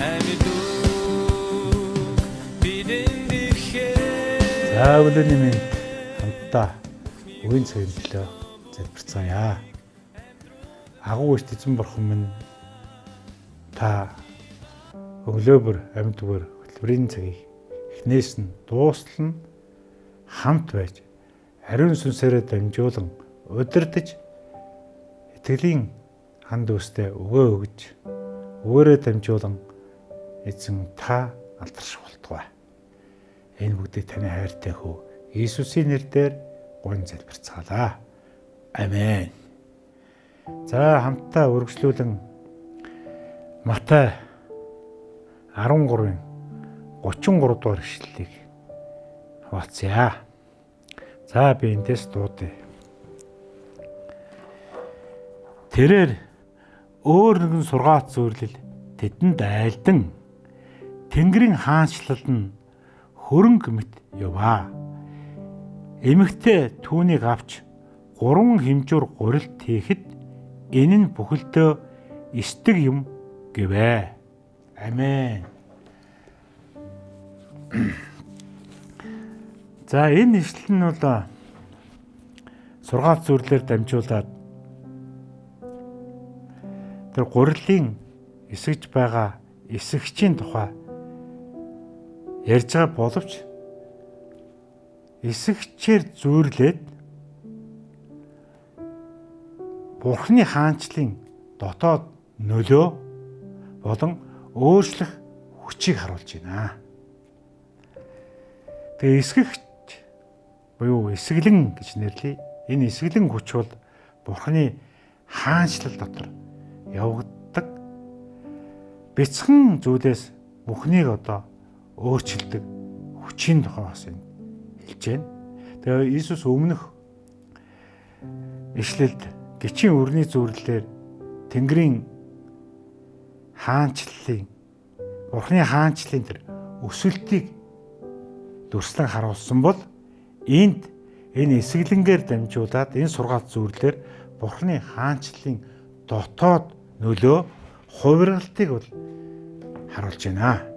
Амьд үг бидэнд ирэхээр. За, өглөөний мэнд хамтдаа үеийн цагийн төлөө залбирцгаая. Агуу эрт эзэн бурхан минь, та өглөө бүр амьд бүр хөтөлбөрийн цагийг эхнээс нь дуустал нь хамт байж, ариун сүнсээрээ дамжуулан удирдах, итгэлийн ханд үстэй өгөө өгж, өгөөрөө дамжуулан эзэн та алдарших болтугай. Энэ бүгдийг таны хайртай хүү Иесусийн нэрээр гуйн залбирцгаалаа. Амен. За, хамтдаа үргэлжлүүлэн Матай 13-ын 33 дугаар ишлэлийг хуваалцъя. За, би эндээс дуудъя. Тэрээр өөр нэгэн сургаат зүйрлэл тэдэнд айлдан Тэнгэрийн хаанчлал нь хөрөнгө мэт яваа. Эмэгтэй түүнийг авч 3 хэмжүүр гурилт хийхэд энэ нь бүхэлдээ эсдэг юм гэвэ. Амен. За, энэ ишлэл нь бол сургаал зүрлээр дамжуулаад тэр гурилын эсгэж байгаа эсгчийн тухай ярьж байгаа боловч эсгчээр зүйрлээд Бурхны хаанчлалын дотоод нөлөө болон өөрчлөх хүчийг харуулж байна. Тэгээ эсгэгч буюу эсгэлэн гэж нэрлэе. Энэ эсгэлэн хүч бол Бурхны хаанчлал дотор явагддаг бяцхан зүйлээс бүхнийг одоо өөрчилдөг хүчийн тухай бас энэ хэлж байна. Тэгээ Иесус өмнөх ишлэлд гिचийн өрний зүрлэлээр Тэнгэрийн хаанчлалын, Бурхны хаанчлалын тэр өсөлтийг дүрслэн харуулсан бол энд энэ эсгэлэнгээр дамжуулаад энэ сургаал зүрлэлээр Бурхны хаанчлалын дотоод нөлөө хувиргалтыг бол харуулж байна.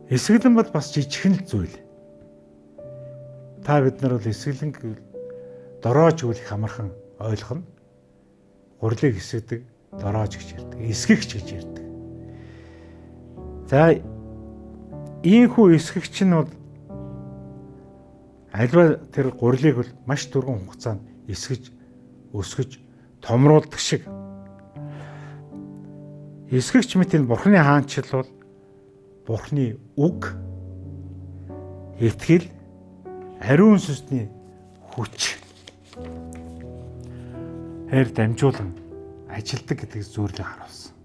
Эсгэлэн бол бас жижигхэн л зүйл. Та бид нар бол эсгэлэн дороож үл их амархан ойлгоно. Гурлыг эсгдэг дороож гэж ярьдаг. Эсгэгч гэж ярьдаг. За, ийхүү эсгэгч нь бол альва тэр гурлыг бол маш түргэн хугацаанд эсгэж, өсгөж, томруулдаг шиг эсгэгч мэт энэ Бурхны хаанчил бол Бурхны үг, итгэл, ариун сүнсний хүч ээр дамжуулан ажилдаг гэдэг зүйлийг харуулсан.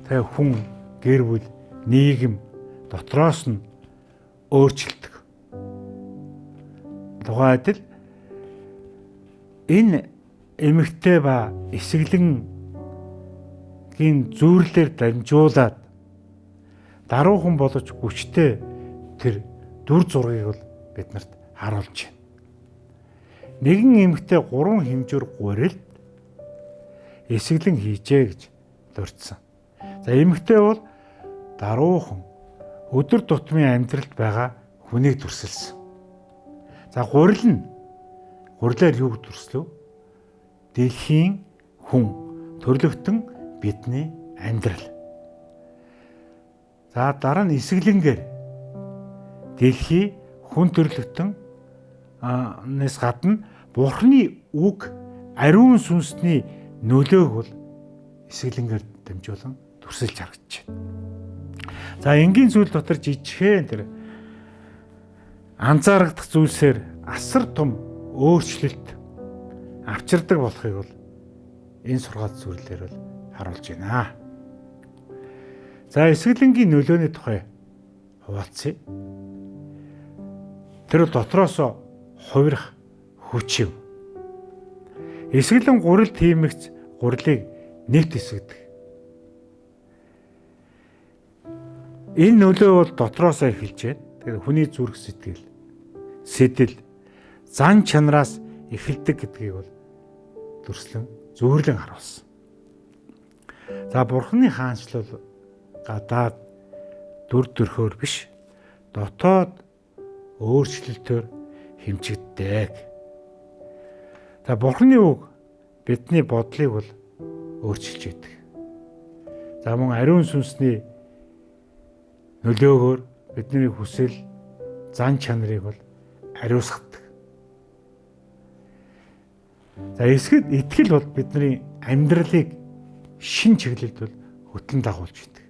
Тэгээ хүн, гэр бүл, нийгэм дотроос нь өөрчлөлтөг. Тухайн адил энэ эмэгтэй ба эсгэлэнгийн зүйрлээр дамжуулаад даруухан боловч хүчтэй тэр дүр зургийг бол биднэрт харуулж байна. Нэгэн эмэгтэй 3 хэмжүүр гурилд эсгэлэн хийжээ гэж дурдсан. За, эмэгтэй бол даруухан өдөр тутмын амьдралд байгаа хүнийг дүрсэлсэн. За, гурил нь гурлаар юуг дүрслэв? Дэлхийн хүн төрлөختөн бидний амьдрал. За, дараа нь эсгэлэнгээр дэлхий хүн төрлөختөн нэс гадна Бурхны үг, ариун сүнсний нөлөөг бол эсгэлэнгээр дамжуулан дүрсэлж харагдаж байна. За, энгийн зүйл дотор жижигхэн тэр анзаарагдах зүйлсээр асар том өөрчлөлт авчирдаг болохыг бол энэ сургаал зүрлэлээр бол харуулж байна. За, эсгэлэнгийн нөлөөний тухай хуваалцъя. Тэр бол дотроосоо хувирах хүч юм. Эсгэлэн гурил тиймэгц гурлыг нэвт эсгдэг. Энэ нөлөө бол дотроосоо эхэлж байна. Тэгэхээр хүний зүрх сэтгэл, сэтэл, зан чанараас эхэлдэг гэдгийг бол дүрслэн зөөрлөн харуулсан. За Бурхны хаанчлал гадаад дүр төрхөөр биш, дотоод өөрчлөлтөөр хэмжигддэг. За Бурхны үг бидний бодлыг бол өөрчилж өгдөг. За мөн ариун сүнсний нөлөөгөөр бидний хүсэл, зан чанарыг бол ариусгадаг. За эсгэд итгэл бол бидний амьдралыг шин чиглэлд бол хөтлөн дагуулж идэг.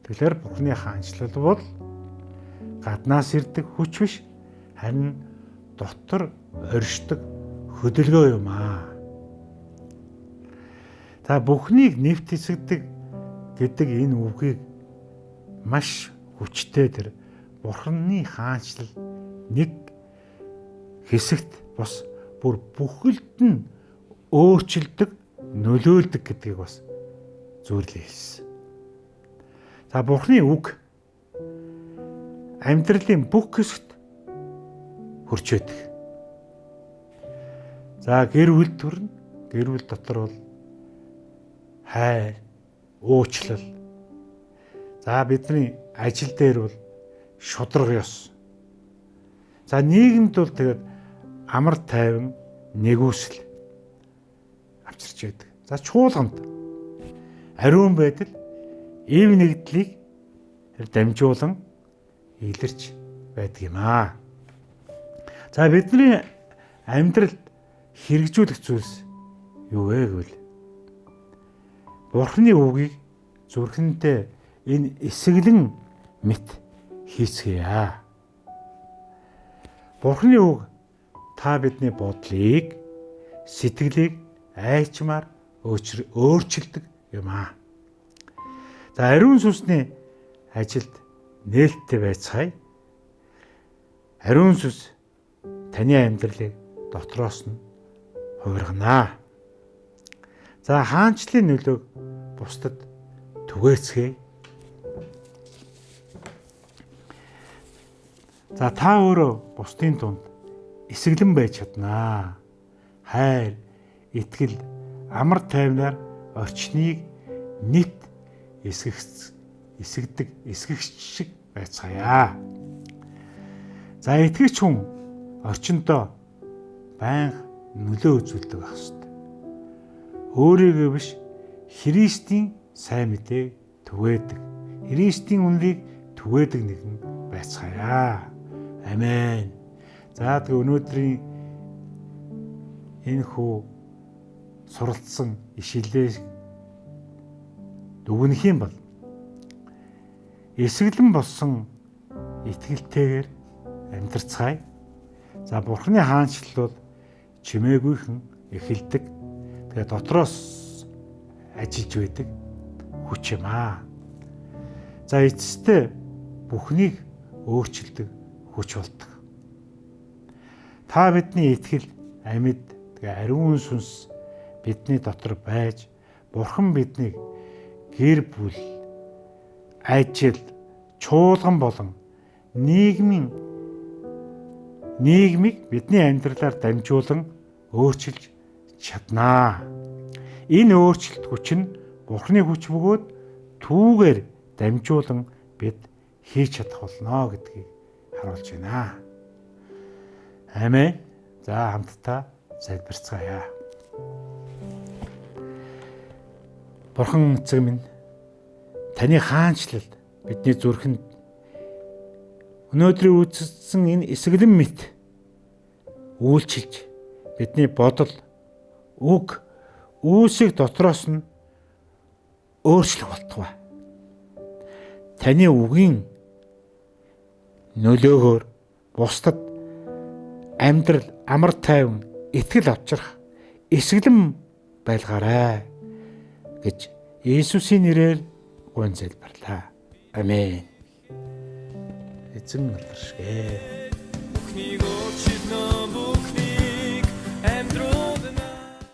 Тэгэхээр Бурхны хаанчлал бол гаднаас ирдэг хүч биш, харин дотор оршдог хөдөлгөөн юм аа. За бүхнийг нэвт эсгдэг гэдэг энэ үгийг маш хүчтэй тэр Бурхны хаанчлал нэг хэсэгт бас бүр бүхэлд нь өөрчилдөг, нөлөөлдөг гэдгийг бас зүйрлээ хэлсэн. За Бурхны үг амьдралын бүх хэсэгт хөрч байдаг. За гэр бүл төрнө. Гэр бүл дотор бол хайр, уучлал. За бидний ажил дээр бол шударга ёс. За нийгэмд бол тэгээд амар тайван нэгүсэл авчирч байдаг. За чуулганд ариун байдал, ив нэгдлийг дамжуулан илэрч байдаг юм аа. За бидний амьдралд хэрэгжүүлэх зүйлс юу вэ гэвэл Бурхны үгийг зүрхэндээ энэ эсэглэн мэт хийцгээе. Бурхны үг та бидний бодлыг, сэтгэлийг айчмаар өөрчилдөг юм аа. За ариун сүнсний ажилд нээлттэй байцгаая. Ариун сүнс таны амьдралыг дотроос нь хувирганаа. За хаанчлалын нөлөөг бусдад түгээцгээе. За та өөрөө бусдын дунд эсэглэн байж чаднаа. Хайр, итгэл, амар тайвнаар орчныг нийт эсгэгдэг, эсгэгч шиг байцгаая. За итгэгч хүн орчиндөө байнга нөлөө үзүүлдэг байх ёстой. Өөрийгөө биш, Христийн сайн мэдээг түгээдэг. Христийн үнэрийг түгээдэг нэгэн байцгаая. Амен. За тэгээ өнөөдрийн энэ хүү суралцсан ишлэлээ дүгнэх юм бол эсэглэн болсон итгэлтэйгээр амьдарцгаая. За Бурхны хаанчлал бол чимээгүйхэн эхэлдэг. Тэгээ дотроос ажиллаж байдаг хүч юм аа. За эцэстээ бүхнийг өөрчилдөг хүч болдог. Та бидний итгэл, амьд, тэгээ ариун сүнс бидний дотор байж Бурхан биднийг гэр бүл, ажил, чуулган болон нийгмийг бидний амьдралаар дамжуулан өөрчилж чаднаа. Энэ өөрчлөлт хүч нь Бурханы хүч бөгөөд түүгээр дамжуулан бид хийж чадах болно гэдгийг харуулж байна. Амен. За хамтдаа залбирцгаая. Бурхан эцэг минь, таны хаанчлал бидний зүрхэнд өнөөдрийн үзсэн энэ эсэглэн мэт үйлчилж бидний бодол, үг, үйлсийг дотроос нь өөрчлөх болтугай. Таны үгийн нөлөөгөөр бусдад амьдрал, амар тайван, итгэл авчрах эсэглэн байлгаарай гэж Иесусийн нэрээр гуйн залбирлаа. Амен. Эзэн алдаршгэ. Бүхнийг өөрчилнө.